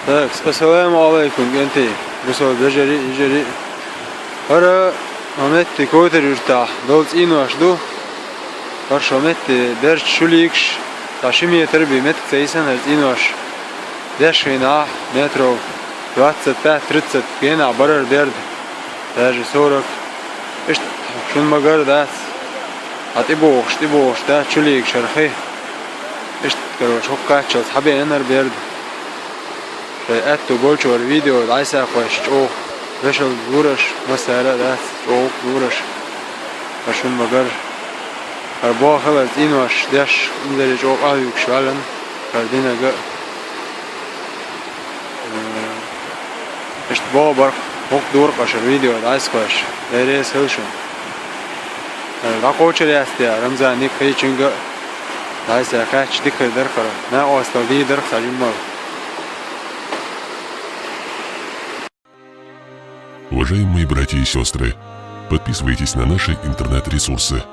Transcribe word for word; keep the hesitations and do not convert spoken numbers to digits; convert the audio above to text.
Так, ассаламу алайкум, кӀентий, бусалба вежарий, йижарий. ХӀара хӀокху метте Котар-Юьртахь долу цӀенош ду. ХӀара шо метте бердаш, шулигаш, цхьа ши метр бен меттиг ца йисина хӀара цӀенош. Деш хиъна, метров двадцать пять тридцать генахь барара берда, даже сорок. Иштта шуна ма-гарра дац. Хьан тӀебогӀуш, тӀебогӀуш дац шулигаш хӀара хи. Иштта, короче, хӀокху кхаччалц хьабеана хӀара берда. Шайн аьтту болчара видео дӀасакхоьссича чӀогӀа вешал лур аш, массара а дац чӀогӀа лур аш. Аш шуна ма-гарра. ХӀара боху хилар цӀенош деш, инзаре чӀогӀа къахьоьгуш ваьлла, хӀара динарг а. Э, иштта боху барх, хӀокху дора аш хӀара видео дӀасакхоьссича. Дера реза хила шуна. Э, дӀакхочур яц те, Рамзан, кхечуьнга а. ДӀасакхаьчча дика хир дара хӀара. Накъосталла дийр дара цхьа жимма. Уважаемые братья и сестры, подписывайтесь на наши интернет-ресурсы.